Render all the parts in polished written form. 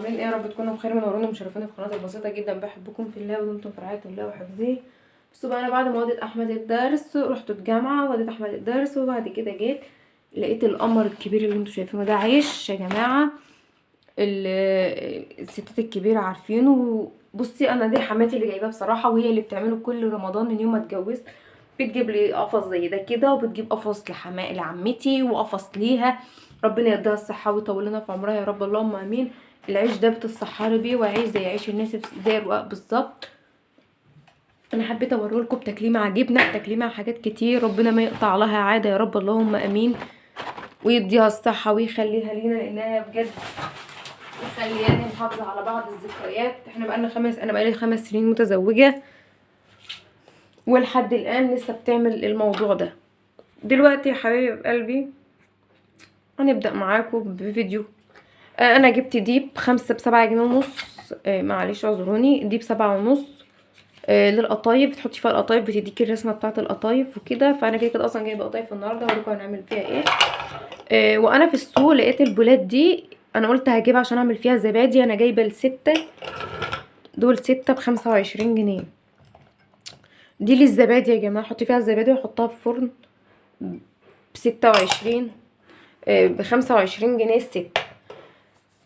عاملين ايه؟ يا رب تكونوا بخير. منورين ومشرفين في قناتي البسيطة جدا. بحبكم في الله ودمتم في رعاية الله وحفظه. بصوا بقى، انا بعد ما وديت احمد الدرس رحت الجامعة، وديت احمد الدرس وبعد كده جيت لقيت القمر الكبير اللي انتوا شايفينه ده عيش يا جماعة. الستات الكبيرة عارفينه. بصي انا دي حماتي اللي جايباه بصراحة، وهي اللي بتعمله كل رمضان من يوم ما اتجوزت. بتجيب لي قفص زي ده كده، وبتجيب قفص لعمتي وقفص ليها. ربنا يديها الصحة ويطول لنا في عمرها يا رب، اللهم امين. العيش ده بتتسحري بيه، وعيش زي عيش الناس زي الرقاق بالظبط. انا حبيت اوريهولكم بتاكليه مع جبنه، بتاكليه مع حاجات كتير. ربنا ما يقطع لها عادة يا رب، اللهم امين، ويديها الصحة ويخليها لينا، لانها بجد مخلياني محافظة على بعض الذكريات. احنا بقالنا انا بقالي 5 سنين متزوجة، ولحد الان لسه بتعمل الموضوع ده. دلوقتي يا حبايب قلبي هنبدا معاكم بفيديو. انا جبت دي ب5 ب7 جنيه ونص، معلش اعذروني، دي ب7.5. للقطايف، بتحطي فيها القطايف، بتديكي الرسمة بتاعه القطايف وكده. فانا كده كده اصلا جايبه قطايف النهارده، هوريكم هنعمل فيها ايه. وانا في السوق لقيت البولات دي، انا قلت هجيبها عشان اعمل فيها زبادي. انا جايبه ال6 دول، 6 ب25 جنيه. دي للزبادي يا جماعة، حطي فيها الزبادي وحطها في الفرن ب26، ب25 جنيه الست.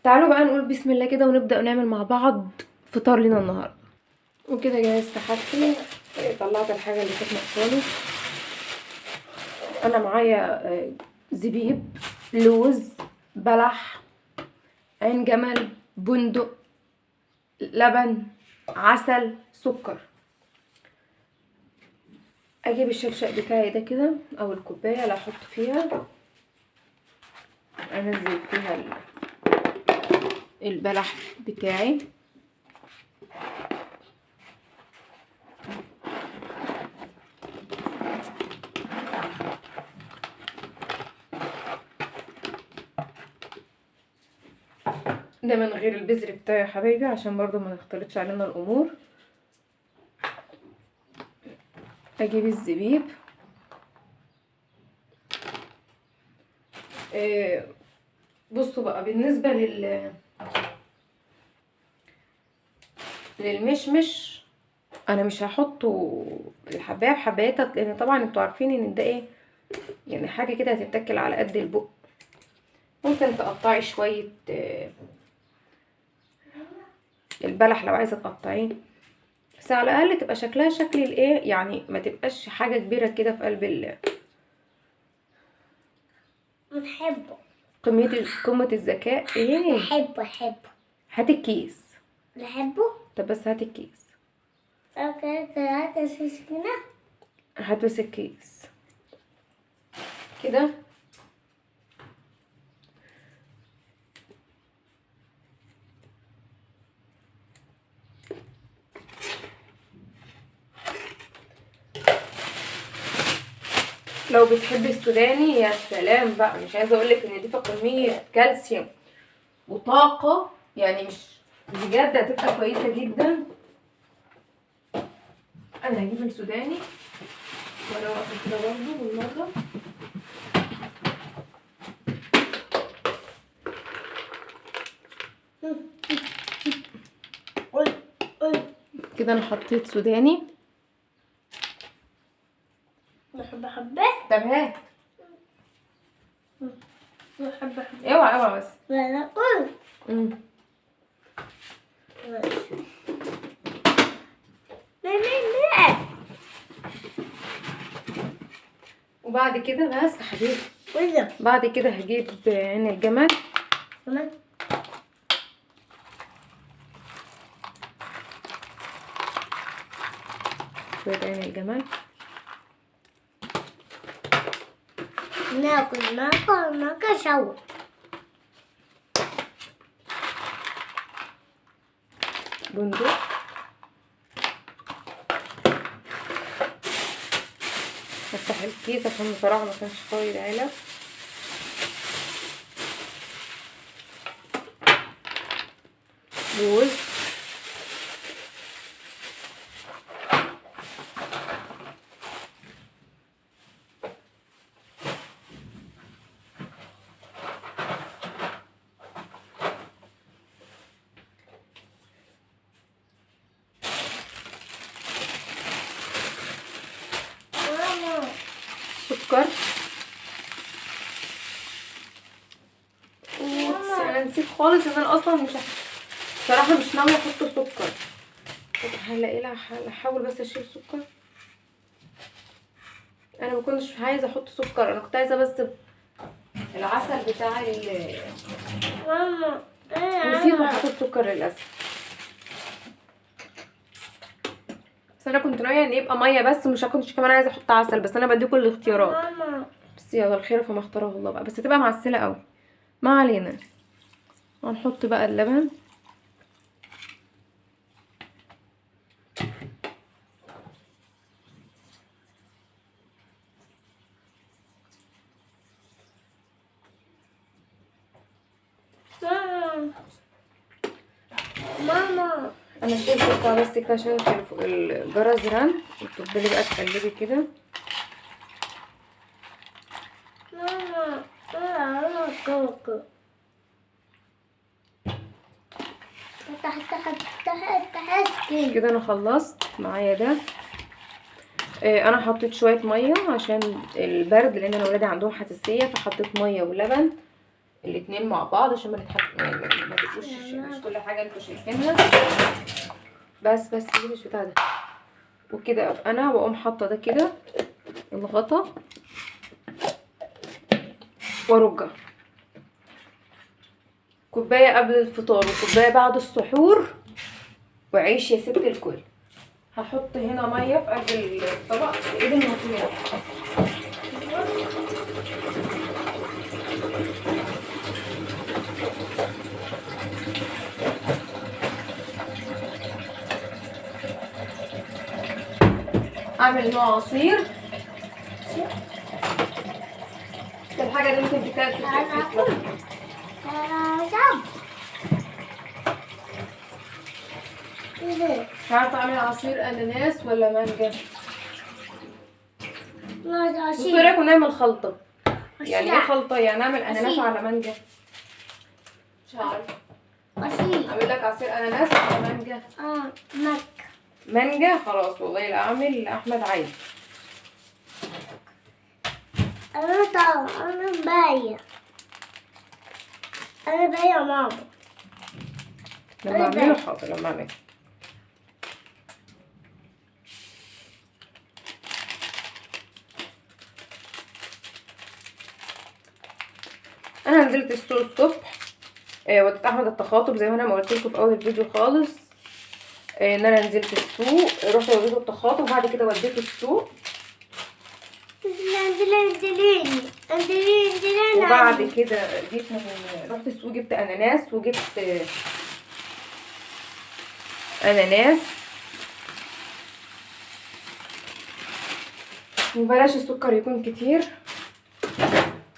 تعالوا بقى نقول بسم الله كده ونبدأ نعمل مع بعض فطار لنا النهارده. وكده جهزت حاجتي، طلعت الحاجة اللي كانت ناقصاني. انا معايا زبيب، لوز، بلح، عين جمل، بندق، لبن، عسل، سكر. اجيب الشلشق بتاعي ده كده، او الكوباية اللي احط فيها، انزل فيها البلح بتاعي. ده من غير البذر بتاعي يا حبايبي، عشان برضو ما نختلطش علينا الامور. اجيب الزبيب. بصوا بقى، بالنسبة للمشمش انا مش هحطه الحبايه بحبايتها، لان طبعا انتوا عارفين ان ده ايه، يعني حاجة كده هتتاكل على قد البق. ممكن تقطعي شوية البلح لو عايزه تقطعيه، بس على الاقل تبقى شكلها شكل الايه، يعني ما تبقاش حاجة كبيرة كده في قلب ال بنحبه. قمة الذكاء. ايه بحبه. هات الكيس. بحبه. طب بس هات الكيس. هات بس الكيس كده. لو بتحبي السوداني يا سلام بقى، مش عايزه اقولك ان دي فيها كمية كالسيوم وطاقة، يعني مش بجد هتبقى كويسة جدا. انا هجيب السوداني وانا واقفة كده برضه بالمرة. كده انا حطيت سوداني. بحبه. طب هات. بحبه. اوعى بس. لا قول. لا. وبعد كده بس يا حبيبي، بعد كده هجيب عين الجمل. تمام. شوية عين الجمل. ناكل ناكل ناكل سوا. بندق. هفتح الكيس عشان بصراحة ما كانش فاضي العلب. لوز. سكر. oops، انا نسيت خالص ان انا اصلا مش صراحة مش ناوية احط سكر. طب هلاقي لها حل، احاول بس اشيل سكر. انا ما كنتش عايزه احط سكر، انا كنت عايزه بس العسل بتاع ماما نسيت احط السكر للاسف. بس انا كنت ناوية ان يبقى مية بس، ومش كنتش كمان عايزه احط عسل، بس انا بديكم الاختيارات. بس يلا الخير فما اختاره الله بقى، بس تبقى معسله قوي. ما علينا، هنحط بقى اللبن. ماما انا شلت السكر بس كده عشان الجرس رن. وتفضلي بقى تقلبي كده. ماما انا كوكو كده. انا خلصت معايا ده. انا حطيت شوية مية عشان البرد، لان انا ولادي عندهم حساسية، فحطيت مية ولبن الاتنين مع بعض عشان ما نتحط، يعني ما تبقوش مش كل حاجة انتوا شايفينها. بس دي مش بتاع ده. وكده ابقى انا واقوم حاطه ده كده الغطا وارجع كوباية قبل الفطار وكوبايه بعد السحور، وعيش يا ست الكل. هحط هنا مية في قلب الطبق. ايه ده الموتور؟ اعمل نوع عصير. الحاجة دي ممكن تتاكل. مش عارفه اعمل عصير اناناس ولا مانجا. بصوا رايكم نعمل خلطه. يعني ايه خلطه؟ يعني اعمل اناناس على مانجا. مش عارفه اعمل لك عصير اناناس على مانجا. مانجا خلاص والله لا اعمل لاحمد عايز. انا طبعا انا بايع، انا بايع ماما. لما اعمله حاضر، لما اعمله. انا نزلت السوق الصبح، وديت احمد التخاطب زي ما انا ما قلت لكم في اول الفيديو خالص، ان انا نزلت السوق، رحت وديته التخاطب وبعد كده وديته السوق. وبعد كده جيت من رحت السوق جبت اناناس، وجبت اناناس. وبلاش السكر يكون كتير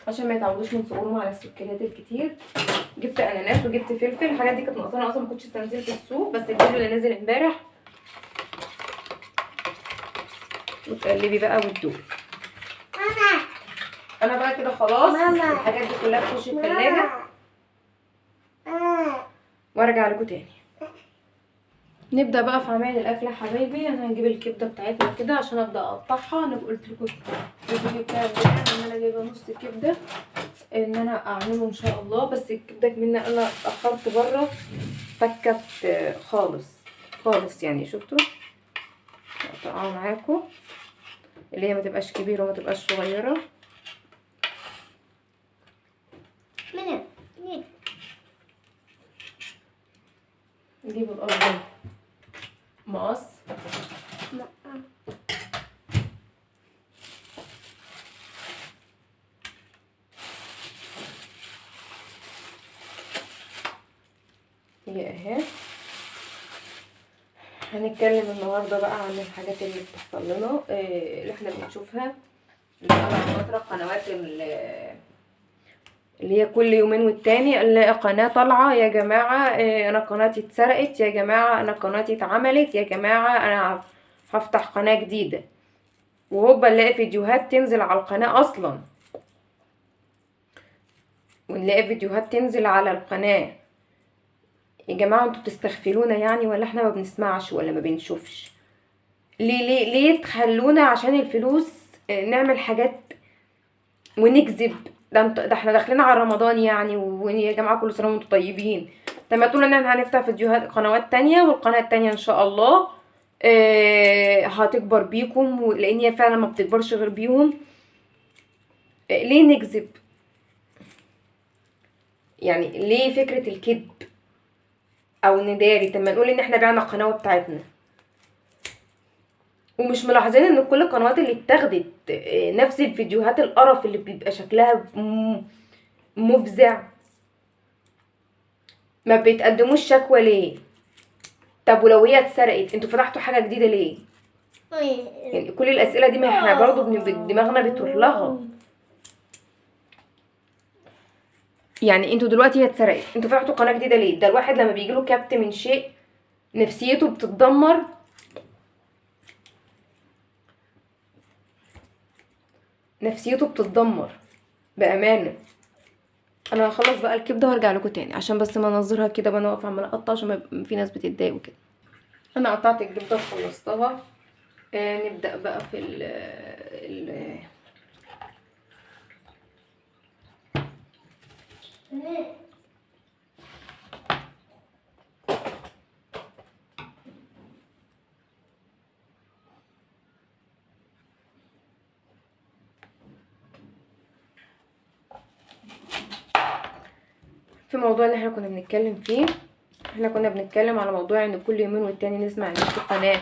عشان ما يتعودوش من صغرهم على السكريات الكتير. جبت اناناس وجبت فلفل. الحاجات دي كانت ناقصانا اصلا، ما كنتش استنزلت السوق، بس الفيديو اللي نازل امبارح. وتقلبي بقى وتدوقي. انا بقى كده خلاص الحاجات دي كلها تخش التلاجة وارجع لكم تاني. نبدا بقى في عمايل الاكل يا حبايبي. انا هجيب الكبده بتاعتنا كده عشان ابدا اقطعها. انا قلت لكم الفيديو بتاعي ان انا جايبه نص كبده ان انا اعمله ان شاء الله، بس الكبده مني انا اتاخرت بره فكت خالص خالص يعني. شفتوا اقطعها معاكم اللي هي ما تبقاش كبيرة وما تبقاش صغيرة. نجيب الأرض مقص. هي اهي. هنتكلم النهارده بقى عن الحاجات اللي بتحصل لنا، اللي احنا بنشوفها اللي طالعه فترة، قنوات اللي هي كل يومين والتاني نلاقي قناة طالعة، يا جماعة انا قناتي اتسرقت، يا جماعة انا قناتي اتعملت، يا جماعة انا هفتح قناة جديدة، وهوبا نلاقي فيديوهات تنزل على القناة اصلا، ونلاقي فيديوهات تنزل على القناة. يا جماعة انتوا بتستغفلونا يعني، ولا احنا ما بنسمعش ولا ما بنشوفش؟ ليه ليه ليه تخلونا عشان الفلوس نعمل حاجات ونكذب؟ ده احنا داخلين على رمضان يعني، ويا جماعة كل سنة وانتم طيبين. طب ما تقولوا ان احنا هنفتح فيديوهات قنوات تانية، والقناة التانية ان شاء الله هتكبر بيكم، لان هي فعلا ما بتكبرش غير بيهم. ليه نكذب يعني؟ ليه فكرة الكذب او نداري؟ طب ما نقول ان احنا بعنا القناة بتاعتنا. ومش ملاحظين ان كل القنوات اللي اتاخدت نفس الفيديوهات القرف اللي بيبقى شكلها مفزع، ما بيتقدموش شكوى ليه؟ طب ولو هي اتسرقت انتوا فتحتوا حاجة جديدة ليه؟ يعني كل الاسئلة دي ما احنا برضو دماغنا بتروح لها. يعني انتوا دلوقتي هي اتسرقت، انتوا فتحتوا قناة جديدة ليه؟ ده الواحد لما بيجيله كبت من شيء نفسيته بتتدمر. نفسيته بتتدمر بامانه. انا هخلص بقى الكبده وارجع لكم تاني، عشان بس مناظرها كده وانا واقفة عماله اقطع، عشان في ناس بتتضايق وكده. انا قطعت الكبده وخلصتها. نبدا بقى في ال في موضوع اللي احنا كنا بنتكلم فيه. احنا كنا بنتكلم على موضوع ان كل يومين والتاني نسمع ان في قناة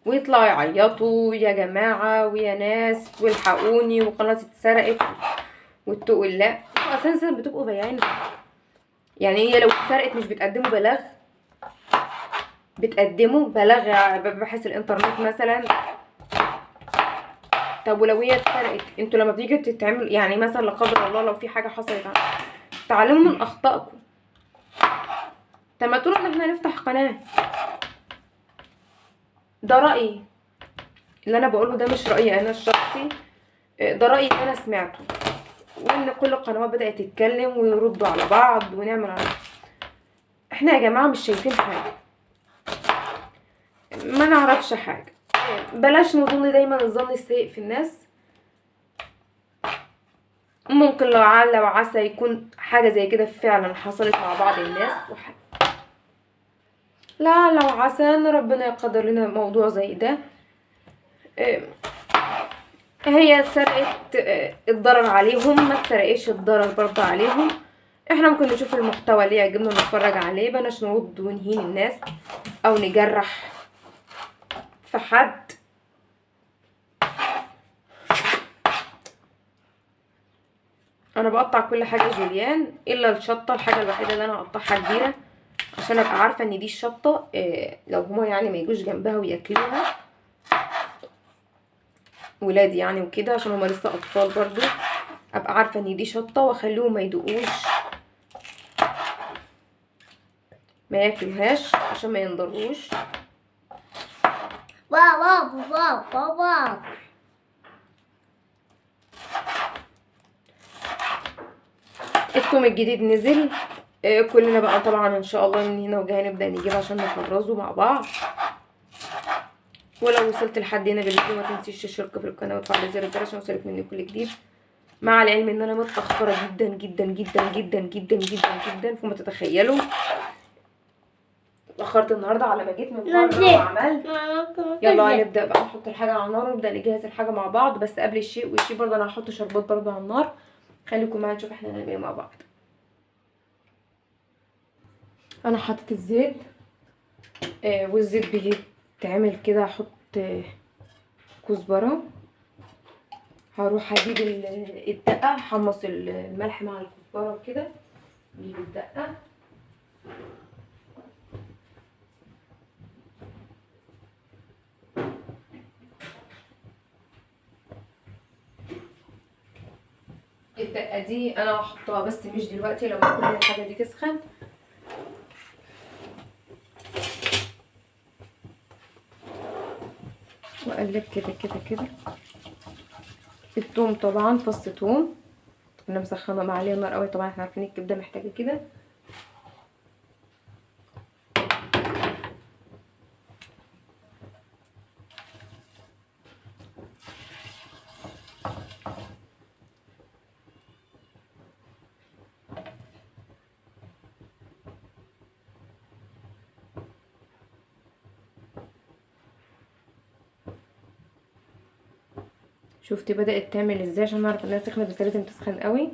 ويطلعوا يعيطوا يا جماعة ويا ناس والحقوني وقناة اتسرقت والتقول لا. اساسا بتبقوا بايعينها يعني. هي لو اتسرقت مش بتقدموا بلاغ؟ بتقدموا بلاغ بحيث الانترنت مثلا. طب ولو هي اتسرقت انتوا لما بتيجي تتعمل يعني مثلا لا قدر الله لو في حاجة حصلت، تعلموا من اخطائكم. طب ما تقولوا ان احنا نفتح قناة. ده رايي اللي انا بقوله، ده مش رايي انا الشخصي، ده رايي اللي انا سمعته، وان كل القنوات بدات تتكلم ويردوا على بعض ونعمل على بعض. احنا يا جماعة مش شايفين حاجة، ما نعرفش حاجة. بلاش نظن دايما الظن السيء في الناس. ممكن لعل وعسى يكون حاجة زي كده فعلا حصلت مع بعض الناس، لعل وعسى ان ربنا يقدر لنا موضوع زي ده. هي اتسرقت الضرر عليهم، ما اتسرقش الضرر برضه عليهم. احنا ممكن نشوف المحتوى اللي يعجبنا نتفرج عليه، بلاش نرد ونهين الناس او نجرح في حد. انا بقطع كل حاجة جوليان الا الشطه، الحاجة الوحيدة اللي انا هقطعها كبيرة عشان ابقى عارفه ان دي الشطه، لو هما يعني ما يجوش جنبها وياكلوها ولادي يعني وكده، عشان هما لسه اطفال برضو، ابقى عارفه ان دي شطه واخليهم ما يدوقوش ما ياكلوهاش عشان ما ينضروش. بابا بابا بابا الثوم الجديد نزل. كلنا بقى طبعا ان شاء الله من هنا وجاي نبدا نجيب عشان نفرزه مع بعض. ولو وصلت لحد هنا بالفيديو ما تنسيش تشترك في القناة وتفعل زر الجرس عشان يوصلك مني كل جديد. مع العلم ان انا متاخرة جدا جدا جدا جدا جدا جدا جدا فما تتخيلوا. اتاخرت النهارده على ما جيت من بره وعملت. يلا هنبدا بقى نحط الحاجة على النار ونبدا نجهز الحاجة مع بعض. بس قبل الشيء والشيء برضه انا هحط شربات برضه على النار. خليكم معايا نشوف احنا هنعمل ايه مع بعض. انا حطيت الزيت، والزيت بيتعمل كده. هحط كزبره، هروح اجيب الدقة، احمص الملح مع الكزبره وكده، اجيب الدقة. الدقة دي انا هحطها بس مش دلوقتي، لما كل الحاجة دي تسخن. واقلب كده كده كده. الثوم طبعا فص ثوم انا مسخنه معليه النار قوي، طبعا احنا عارفين الكبده محتاجه كده. شفتي بدأت تعمل ازاي عشان نعرف انها سخنت، بس لازم تسخن قوي.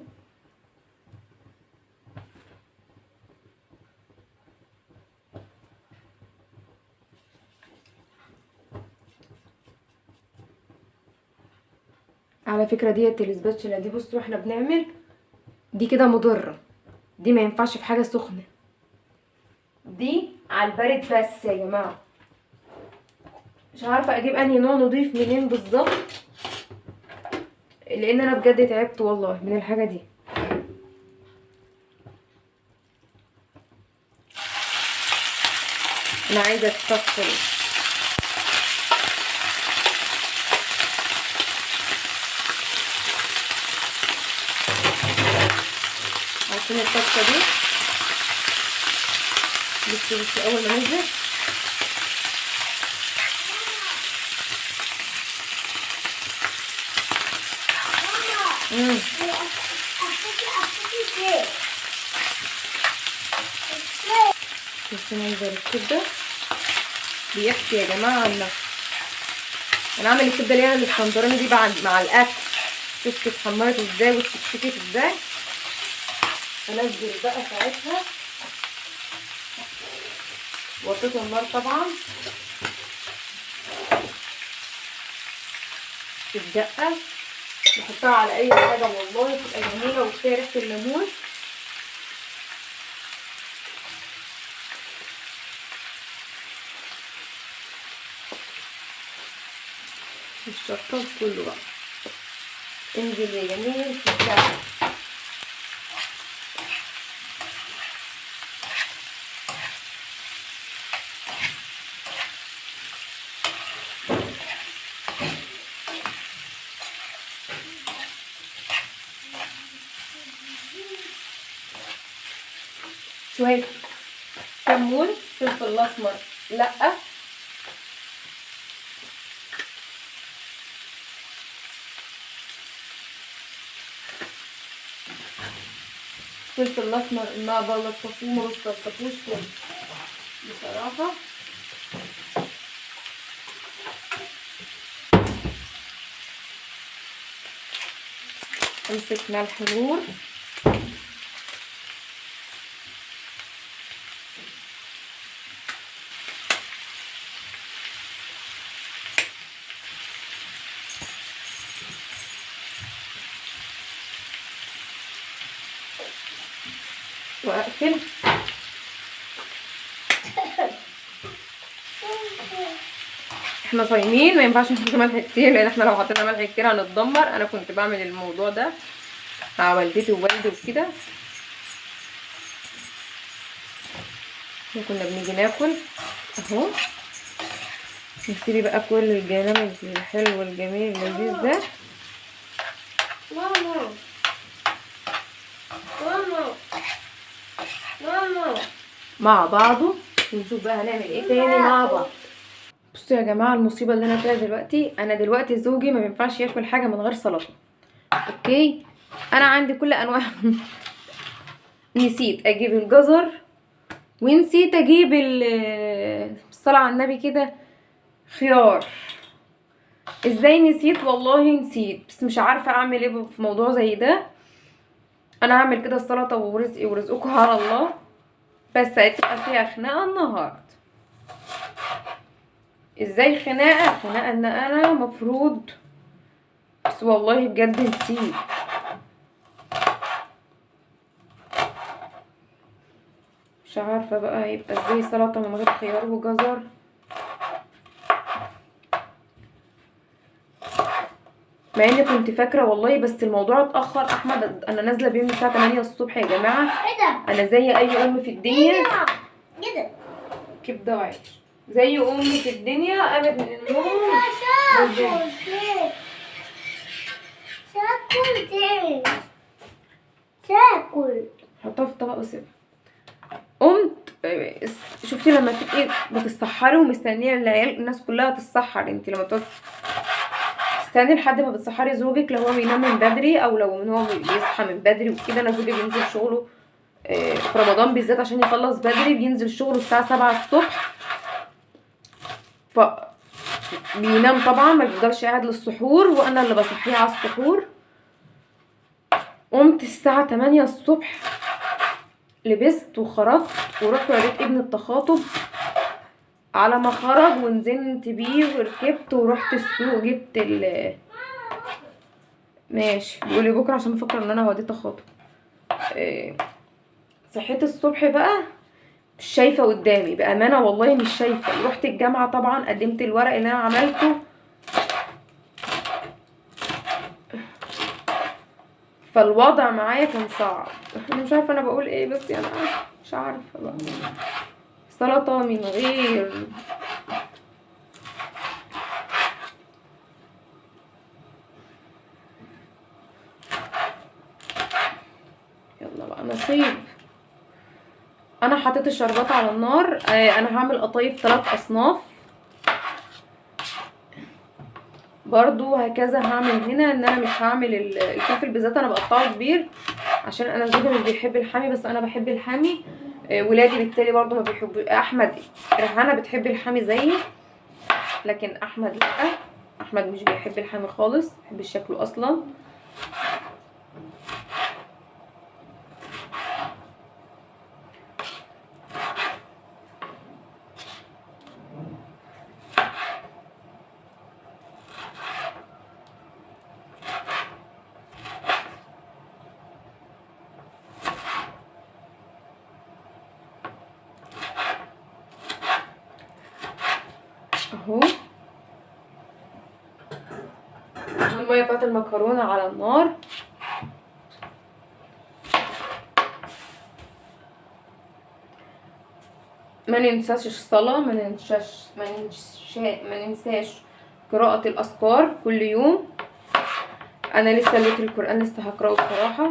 على فكرة ديت ال spatula دي، بصوا احنا بنعمل دي كده مضرة، دي ما ينفعش في حاجة سخنة، دي على البارد بس يا جماعة. مش عارفة اجيب انهي نوع نضيف منين بالظبط، لان انا بجد تعبت والله من الحاجة دي. انا عايزة اتفصل. عارفين الطاسة دي؟ بصوا بصوا اول ما نزلت بصوا منظر الكبدة بيحكي يا جماعة عن نفسه. انا عامل الكبدة اللي هي الاسكندراني دي بعد مع الاكل، شفتوا اتحمرت ازاي واتشكشكت ازاي. انزل بقى ساعتها، وطيت النار طبعا، الدقة نحطها على اي حاجة والله بتبقى جميلة، وفيها ريحه الليمون. الشطه كله بقى انزل يا جميل في الساعة. شوية كمون، فلفل اسمر لأ، فلفل اسمر ما بلطفوه ما بستلطفوش كده بصراحة. امسك ملح نور، واقفل. احنا صايمين ما ينفعش نحط ملح كتير، لان احنا لو حطينا ملح كتير هنتدمر. انا كنت بعمل الموضوع ده مع والدتي ووالدي وكده، كنا بنيجي ناكل اهو. نسيبي بقى كل الجانب الحلو والجميل اللذيذ ده. ماما ماما ماما مع بعضه، ونشوف بقى هنعمل ايه تاني مع بعض. بصوا يا جماعة المصيبة اللي انا فيها دلوقتي، انا دلوقتي زوجي ما بينفعش ياكل حاجة من غير سلطة. okay، انا عندي كل انواع نسيت اجيب الجزر، ونسيت اجيب الصلاة على النبي كده خيار. ازاي نسيت؟ والله نسيت، بس مش عارفه اعمل ايه في موضوع زي ده. انا هعمل كده السلطة ورزقي ورزقكم على الله، بس هتبقى فيها خناقه النهارده. ازاي خناقه؟ خناقه ان انا مفروض، بس والله بجد نسيت. مش عارفه بقى هيبقى ازاي سلطة من غير خيار وجزر. مع اني كنت فاكره والله، بس الموضوع اتاخر. احمد انا نازله بيه من الساعة 8 الصبح يا جماعة. ايه ده؟ انا زي اي ام في الدنيا، كده كبده وعيش، زي ام في الدنيا قامت من النوم. تاكل تاكل، حطها في الطبق وسيبها. قمت شفتي لما تبقي بتتسحري ومستنيه العيال الناس كلها تتسحر، انت لما تقعدي تستني لحد ما بتسحري زوجك لو هو بينام من بدري او لو ان هو بيصحى من بدري وكده. انا زوجي بينزل شغله في رمضان بالذات عشان يخلص بدري، بينزل شغله الساعة 7 الصبح. ف بينام طبعا، ما بيفضلش قاعد للسحور، وانا اللي بصحيه على السحور. قمت الساعة 8 الصبح، لبست وخرجت ورحت وريت ابن التخاطب. على ما خرج ونزلت بيه وركبت ورحت السوق جبت ال ماشي. بيقولي بكره عشان بفكر ان انا هوديه تخاطب. صحيت الصبح بقى مش شايفه قدامي بامانه، والله مش شايفه. رحت الجامعة طبعا، قدمت الورق اللي انا عملته. فالوضع معايا كان صعب. انا مش عارفه انا بقول ايه، بس يعني مش عارفه بقى. سلطة من غير يلا بقى نصيب. انا حطيت الشربات على النار. انا هعمل قطايف 3 اصناف برضو هكذا. هعمل هنا ان انا مش هعمل الفلفل بالذات، انا بقطعه كبير عشان انا زوجي مش بيحب الحامي، بس انا بحب الحامي. ولادي بالتالي برضو ما بيحبوا. احمد ريحانة بتحب الحامي زيي، لكن احمد لا، احمد مش بيحب الحامي خالص، بيحب شكله اصلا. اهو المية بتاعت المكرونه على النار. ما ننساش الصلاة، ما ننساش قراءة الاذكار كل يوم. انا لسه لقيت القران لسه هقراه بصراحة،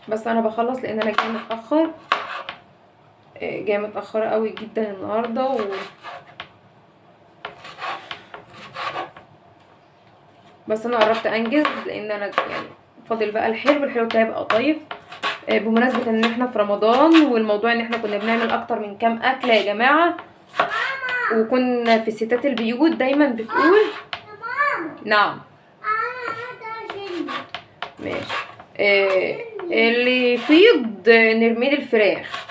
بس انا بخلص لان انا جاية متاخر، جاية متاخرة قوي جدا النهارده. بس انا قربت انجز لان انا يعني فاضل بقى الحلو، الحلو بتاعي بقى قطايف. بمناسبة ان احنا في رمضان، والموضوع ان احنا كنا بنعمل اكتر من كام اكله يا جماعة، وكنا في ستات البيوت دايما بتقول نعم ماشي، اللي يفيض نرميه للفراخ.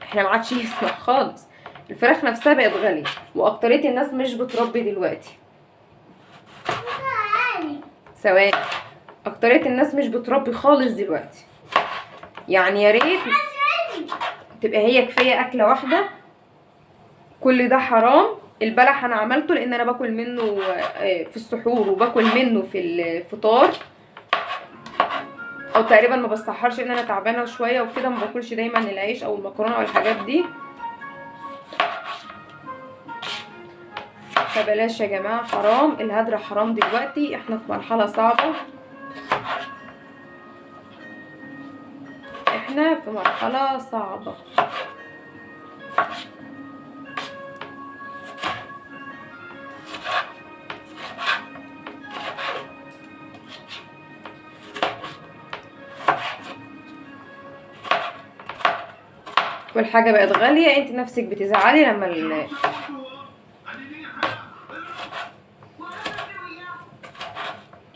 احنا ما عادش يسمع خالص، الفراخ نفسها بقت غالية، واكتريه الناس مش بتربي دلوقتي. سواء اكتريه الناس مش بتربي خالص دلوقتي، يعني يا ريت تبقى هي كفاية اكله واحدة. كل ده حرام. البلح انا عملته لان انا باكل منه في السحور وباكل منه في الفطار، او تقريبا ما بستحرش ان انا تعبانة شوية وكده، ما باكلش دايما العيش او المكرونه او الحاجات دي. فبلاش يا جماعة، حرام الهدر، حرام دلوقتي، احنا في مرحلة صعبة، احنا في مرحلة صعبة. والحاجة بقت غالية، انت نفسك بتزعلي لما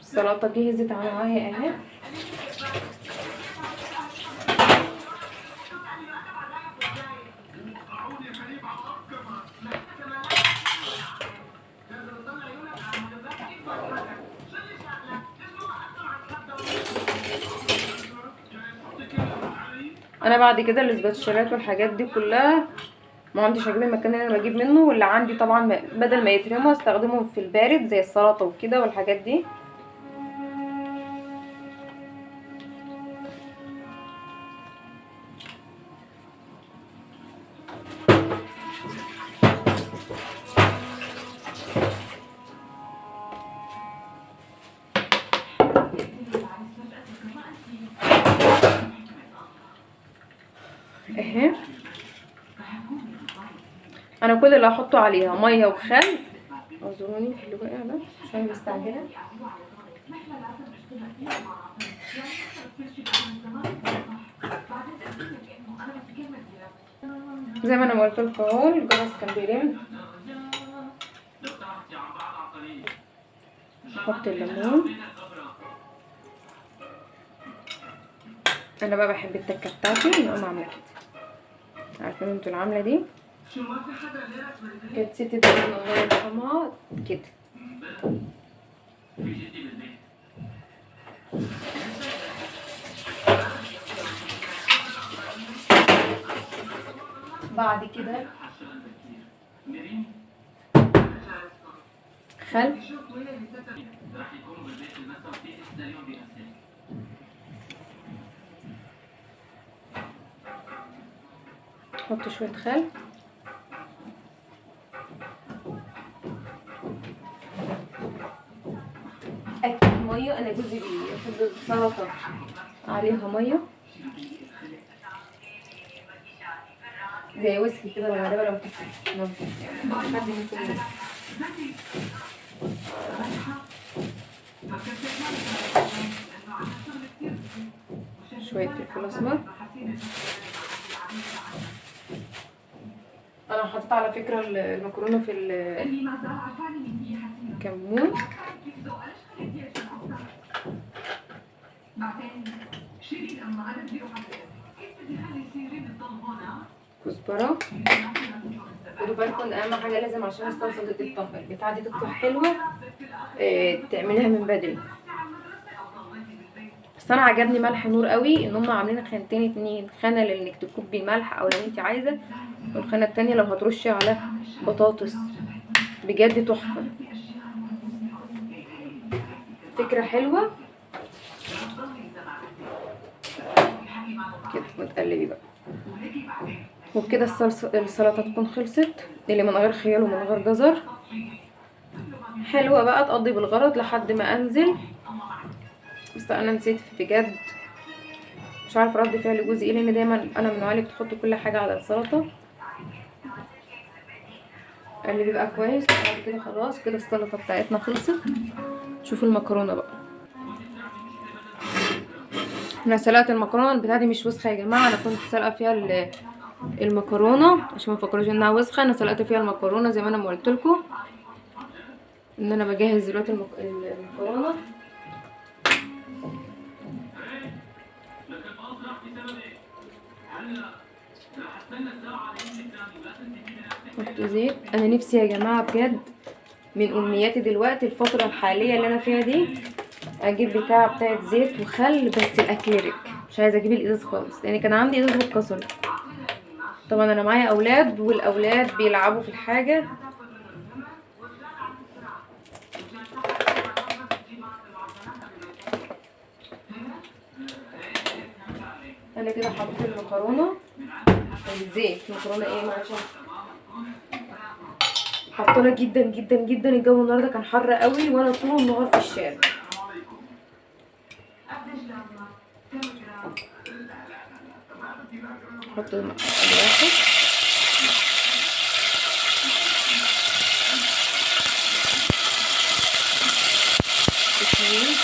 السلطة جهزت معايا اهي. انا بعد كده الاسباتشالات والحاجات دي كلها ما عنديش اجيب المكان اللي انا بجيب منه، واللي عندي طبعا بدل ما يترموا استخدمهم في البارد زي السلطة وكده والحاجات دي. اهي انا كل اللي هحطه عليها مية وخل. اعذروني في اللي وقع ده عشان مستعجلة. زي ما انا ما قلت لكم اهو الجرس كان بيرن. نحط الليمون. انا بقى بحب التكه بتاعتي نقوم عامله كده، عارفين انتوا العاملة دي كانت ستي دايما الله يرحمها كده. بعد كده خل، نحط شوية خل، اكيد مية. انا جوزي بيحب السلطة عليها مية زي ويسكي كده غالبا، لو يعني حد ممكن. شوية فلفل اسمر. انا حطيت على فكرة المكرونه في الكمون. كزبره. خدوا بالكم اهم حاجة لازم عشان الصلصه دي تطلع البتاعه دي تطلع حلوة، تعمليها من بدري. بس انا عجبني ملح نور قوي، ان هم عاملين خانتين اتنين، خانه لانك تكبي ملح او لو انت عايزه، والخانه التانية لو هترشي على بطاطس. بجد تحفة، فكرة حلوة كده. وتقلبي بقى، وبكده السلطة تكون خلصت، اللي من غير خيال ومن غير جزر. حلوة بقى تقضي بالغرض لحد ما انزل. بس انا نسيت بجد، مش عارفه رد فعل جوزي ايه، لان دايما انا من النوع اللي بتحط كل حاجة على السلطة. اللي بيبقى كويس. بعد كده خلاص كده السلطة بتاعتنا خلصت. شوفوا المكرونه بقى، انا سلقت المكرونه البتاعه دي مش وسخة يا جماعة، انا كنت سلقه فيها المكرونه عشان ما تفكروش انها وسخة. انا سلقت فيها المكرونه زي ما انا ما قلت لكم ان انا بجهز دلوقتي المكرونه. حط زيت. انا نفسي يا جماعة بجد من امنياتي دلوقتي الفترة الحالية اللي انا فيها دي اجيب بتاعه زيت وخل، بس الاكليريك، مش عايزه اجيب الازاز خالص لان كان عندي ازاز واتكسر. طبعا انا معايا اولاد والاولاد بيلعبوا في الحاجة. انا كده حطيت المكرونه الزيت، مكرونه ايه معلش، حطينا جدا جدا جدا. الجو النهارده كان حر قوي وانا طول النهار في الشارع. حط الواحد، اثنين،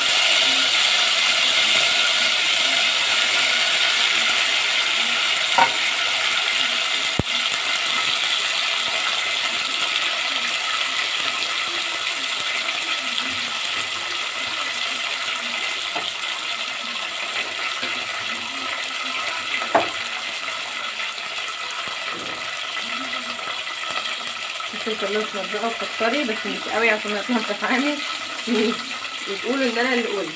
الفلفل الاسمر بقى وكتري بس مش قوي عشان ما تنفعش وتقولوا ان انا اللي قلت.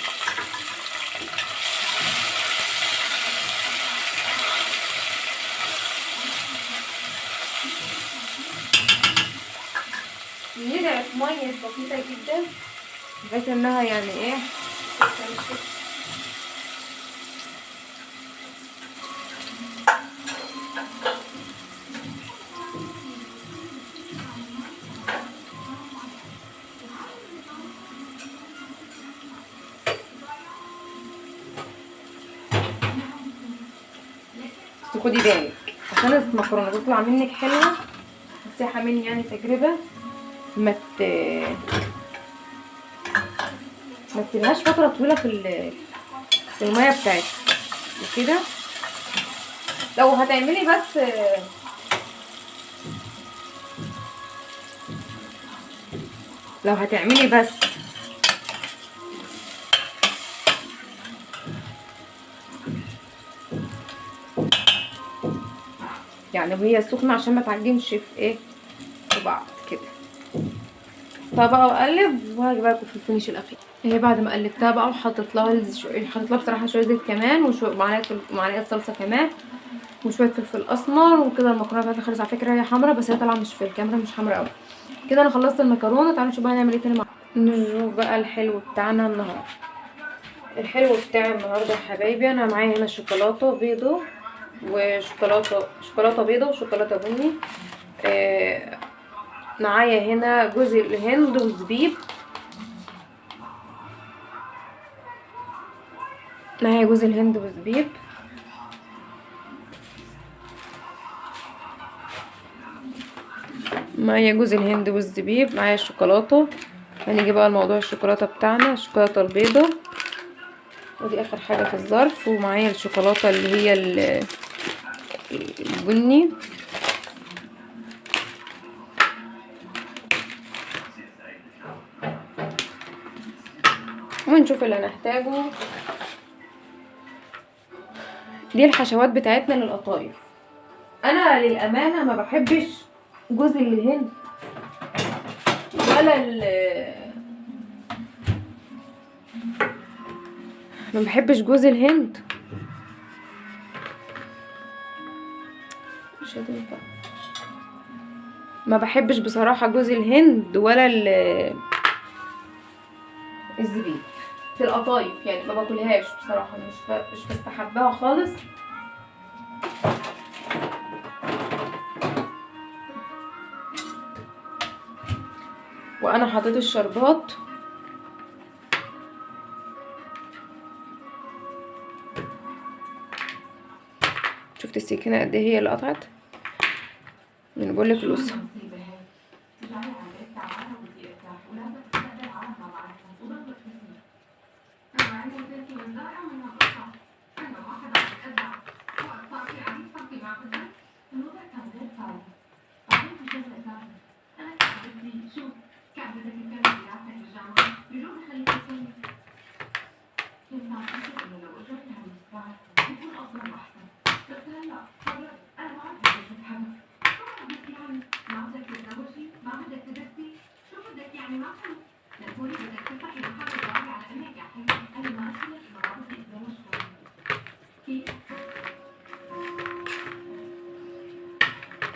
ندعت مية بسيطة جدا بحيث انها يعني ايه خدي بالك عشان المكرونه تطلع منك حلوة. نصيحة مني يعني تجربه، ما تسيبهاش فترة طويلة في المية بتاعتها وكده. لو هتعملي بس لو هتعملي بس يعني وهي سخنة عشان ما تعجنش في ايه في بعض كده. طبقه واقلب وهاجي بقى في ال finish الاخير. هي بعد ما قلبتها بقى وحطيت لها حطيت لها بصراحة شوية زيت كمان وشوية معلقه صلصه كمان وشوية فلفل اسمر وكده. المكرونه بتاعتي خلصت. على فكرة هي حمرا بس هي طالعه مش في الكاميرا مش حمرا قوي كده. انا خلصت المكرونه. تعالوا نشوف بقى هنعمل ايه تاني مع نشوف بقى الحلو بتاعنا النهارده. الحلو بتاع النهارده يا حبايبي، انا معايا هنا شوكولاتة بيضة وشوكولاته شوكولاتة بيضة وشوكولاته بني، معايا هنا جوز الهند وزبيب، معايا جوز الهند وزبيب، معايا جوز الهند والزبيب، معايا الشوكولاتة. هنيجي بقى لموضوع الشوكولاتة بتاعنا، الشوكولاتة البيضة، ودي اخر حاجة في الظرف. ومعايا الشوكولاتة اللي هي البني. ونشوف اللي هنحتاجه. دي الحشوات بتاعتنا للقطايف. انا للامانة ما بحبش جوز الهند ولا ما بحبش جوز الهند، مش هتنفع. ما بحبش بصراحة جوز الهند ولا الزبيب في القطايف، يعني ما باكلهاش بصراحة، مش بستحبها خالص. وانا حطيت الشربات. شفت السكينة قد ايه هي اللي قطعت؟ انا بقول لك القصة.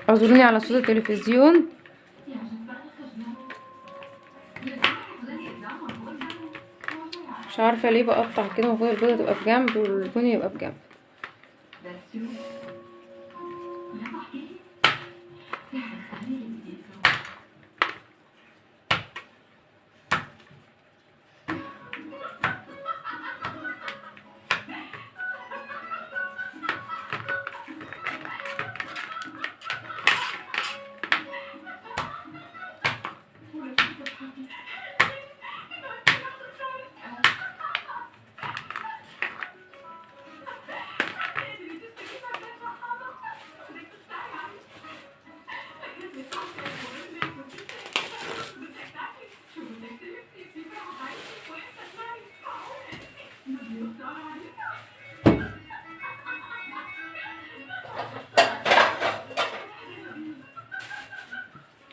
اعذروني على صوت التلفزيون. مش عارفه ليه بقطع كده، المفروض البيضة تبقى في جنب والبني يبقى في جنب.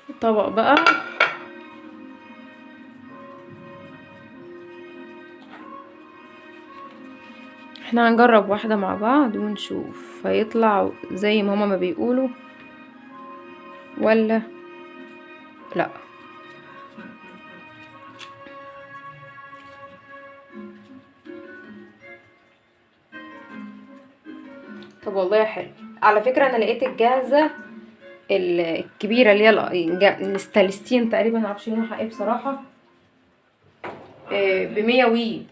الطبق بقى احنا هنجرب واحدة مع بعض ونشوف هيطلع زي ما هما ما بيقولوا ولا لا. طب والله حلو. على فكرة انا لقيت الجاهزة الكبيرة اللي هي الستالستين تقريبا، معرفش نوعها ايه بصراحة، ب100 وي،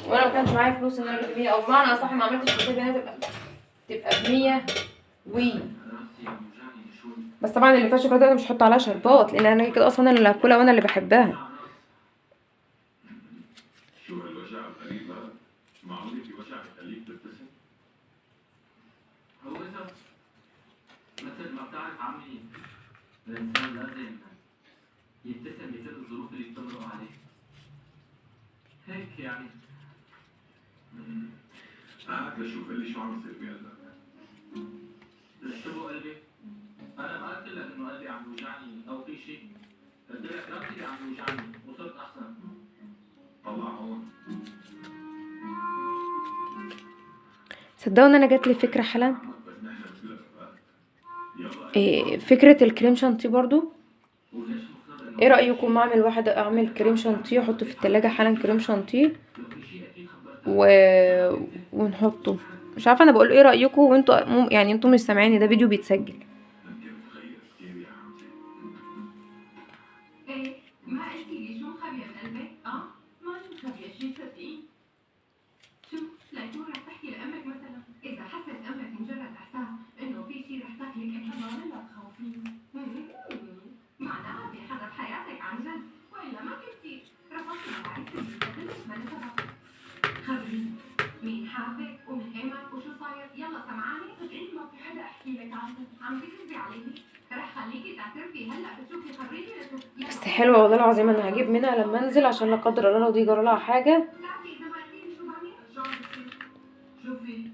وانا ما كانش معايا فلوس ان انا اجيب 100، او بمعنى اصح ما عملتش حسابي انها تبقى ب100 وي. بس طبعا اللي فيها شوكولاتة انا مش هحط عليها شربات، لان انا كده اصلا انا اللي هاكلها وانا اللي بحبها. مثل ما بتعرف عمي، الانسان لازم يبتسم بكل الظروف اللي بتمرق عليه. هيك يعني. قاعد لشوف اللي شو عم يصير بقلبك. شو قلبي؟ انا ما قلت لك انه قلبي عم يوجعني او في شيء، قلت لك راسي اللي عم يوجعني وصرت احسن. طلع هون. صدقوا ان انا جات لي فكرة حالا، بس نحن مثل رفقات. يلا إيه فكرة الكريم شانتيه برضو. وليش مصر انه ايه رايكم اعمل واحدة، اعمل كريم شانتيه، احطه في التلاجة حالا كريم شانتيه لو في شيء اكيد خبرتك. و... ونحطه. مش عارفه انا بقول ايه رايكم وانتوا يعني انتوا مش سامعيني، ده فيديو بيتسجل. انت متغير كثير يا حمزة. ايه ما قلتي لي شو مخبية بقلبك؟ اه ما مخبية شي صدقيني. شو ليكون رح تحكي لأمك مثلا؟ إذا حست أمك مجرد إحساس إنه في شي رح تاكلك أنت ضامن لا تخوفيني. معناها في حدا بحياتك عن جد، وإلا ما كنتي رفضتي العريس اللي بدلك ما نسبك. خبريني مين حابك ومن ايمت وشو صاير؟ يلا سمعاني؟ صدقيني ما في حدا احكي لك عنه، عم تكذبي علي؟ رح خليكي تعترفي هلا، بتشوفي خبريني لشوف. يلا. بس حلوة والله العظيم، انا هجيب منها لما انزل عشان لا قدر الله لو دي جرى لها حاجة. بتعرفي إذا ما قلتيلي شو بعمل؟ شو عم بصير؟ شو في؟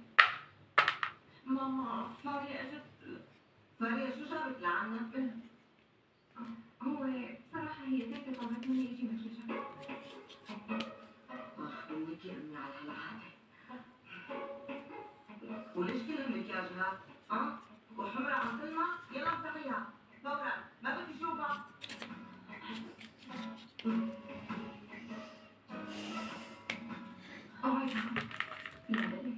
ماما فاريا اجت. فاريا شو جابت لعنا؟ هو بصراحة هي تيتا طلبت مني اجي مكياجها. اخ منك يا امي على هالعادة. وليش كل المكياج هاد؟ اه؟ وحمرة عم تلمع؟ يلا امسحيها فورا، ما بدي اشوفها. اقعدي يلا بيبي.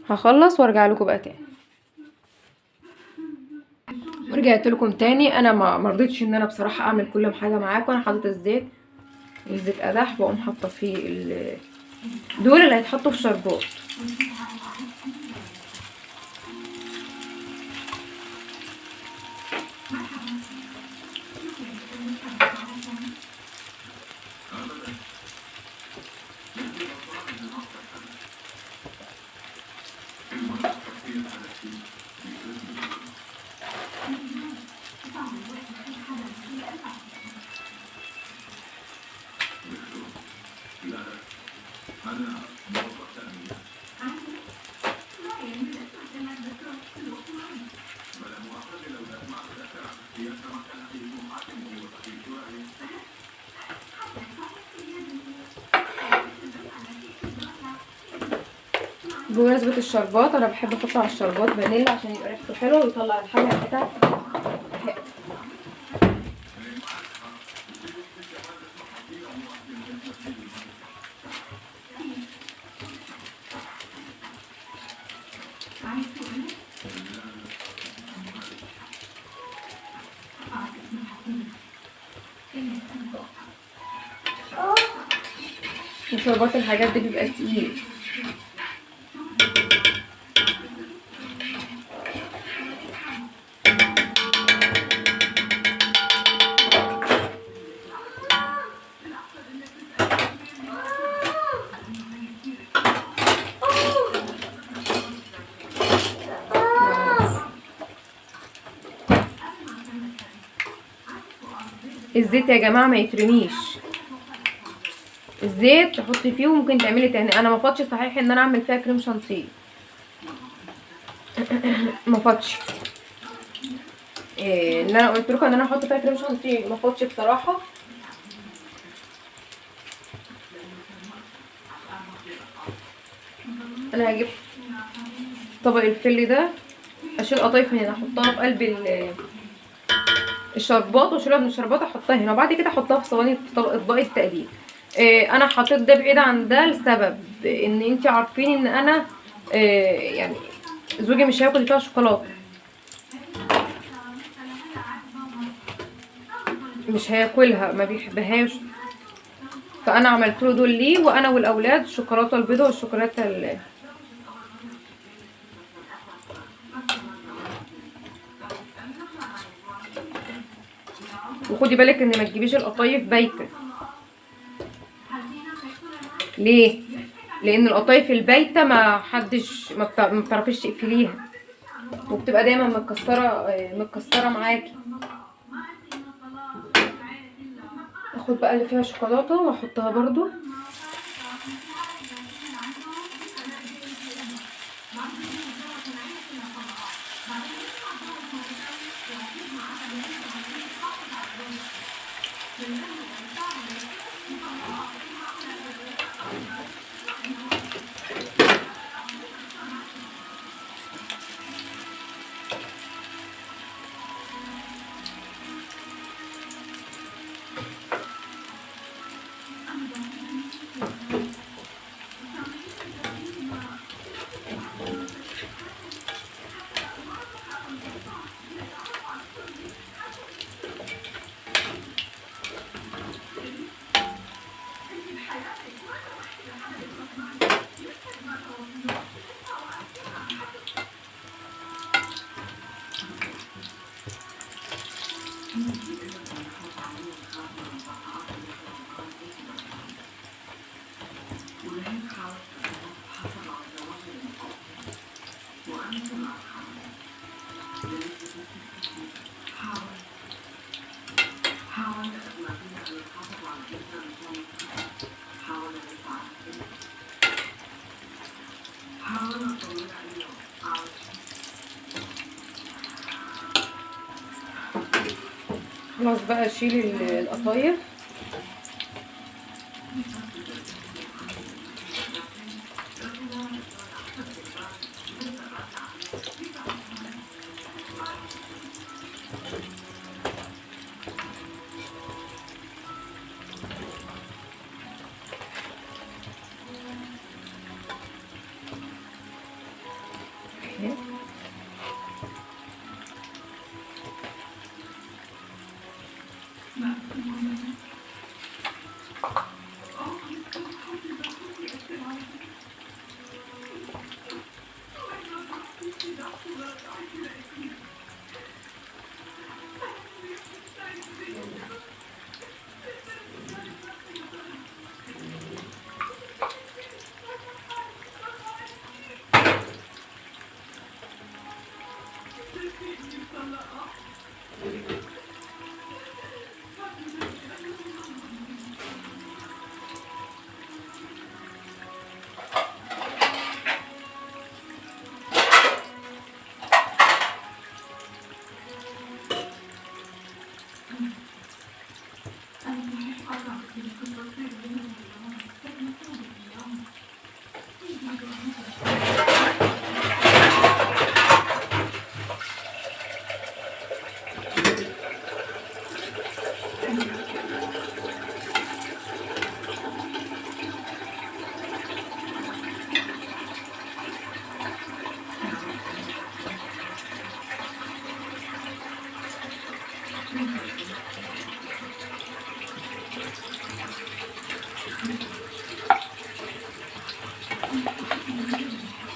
هخلص وارجع لكم بقى تاني. ورجعت لكم تاني. انا ما رضيتش ان انا بصراحة اعمل كل حاجة معاكم. انا حاطه الزيت، الزيت قدح، واقوم حاطه فيه دول اللي هيتحطوا في شربات. لا انا موظف تأمين. بلا مؤاخذة لو سمحت تأثر على السياسة ما كان في محاكم وهو صحيح، شو رأيك؟ بمناسبة الشربات، انا بحب احط على الشربات فانيلا عشان يبقى ريحته حلوة ويطلع الحاجة ريحتها حلوة. وشربات الحاجات دي بيبقى تقيل. الزيت يا جماعة ما يترميش، الزيت تحطي فيه وممكن تعملي تاني. انا ما فاتش صحيح ان انا اعمل فيها كريم شانتيه، ما فاتش إيه ان انا قلت لكم ان انا احط فيها كريم شانتيه، ما فاتش بصراحة. انا هجيب طبق الفل ده، اشيل قطايف من هنا احطها في قلب الشربات، واشيلها من الشربات احطها هنا، وبعد كده احطها في صواني في طبق اطباق التقديم. انا حطيت ده بعيد عن ده لسبب ان انتي عارفين ان انا يعني زوجي مش هياكل فيها شوكولاتة، مش هياكلها، ما بيحبهاش، فانا عملت له دول ليه وانا والاولاد، الشوكولاتة البيضاء والشوكولاته وخدي بالك ان ما تجيبيش القطايف بايته. ليه؟ لان القطايف البايته ما حدش ما بتعرفيش تقفليها، وبتبقى دايما متكسره معاكي. اخد بقى اللي فيها شوكولاتة واحطها برضو. خلاص بقى اشيل القطايف.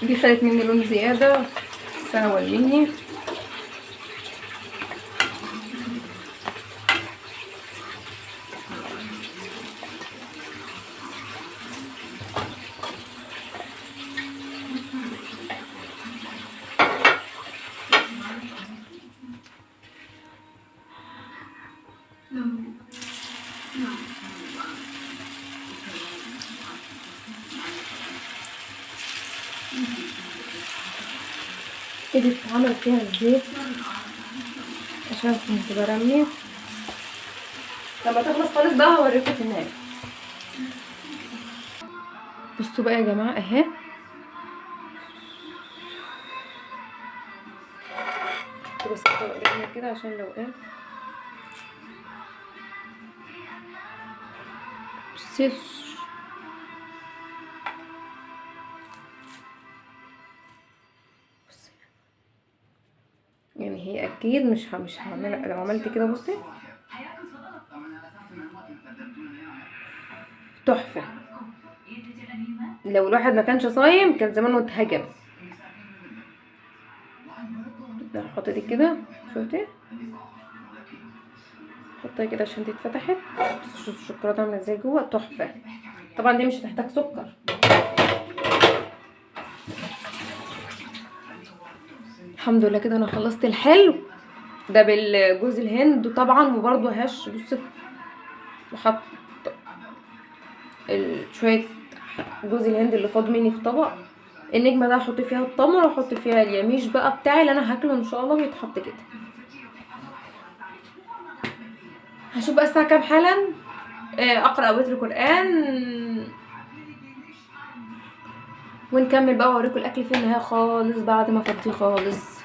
دي خدت مني لون زيادة سهوة مني. دي بتتعمل فيها الزيت عشان كنت برمي. لما تخلص خالص بقى هوريكم في النهاية. بصوا بقى يا جماعة اهي، بس كده كده عشان لو ايه. بصي يعني هي اكيد مش هعملها لو عملت كده. بصي تحفة. لو الواحد ما كانش صايم كان زمانه اتهجم. احط دي كده، شفتي؟ حطها كده عشان دي اتفتحت. شوف الشوكولاتة عامله ازاي جوه، تحفة. طبعا دي مش هتحتاج سكر. الحمد لله كده انا خلصت الحلو ده بالجوز الهند طبعا، وبرده هش. بص بحط شوية جوز الهند اللي فاض مني في طبق. النجمة ده هحط فيها التمر واحط فيها اليميش بقى بتاعي اللي انا هاكله ان شاء الله، ويتحط كده. هشوف بقى الساعة كام حالا. اقرا وتر قران ونكمل بقى واوريكم الاكل في النهاية خالص بعد ما افضيه خالص.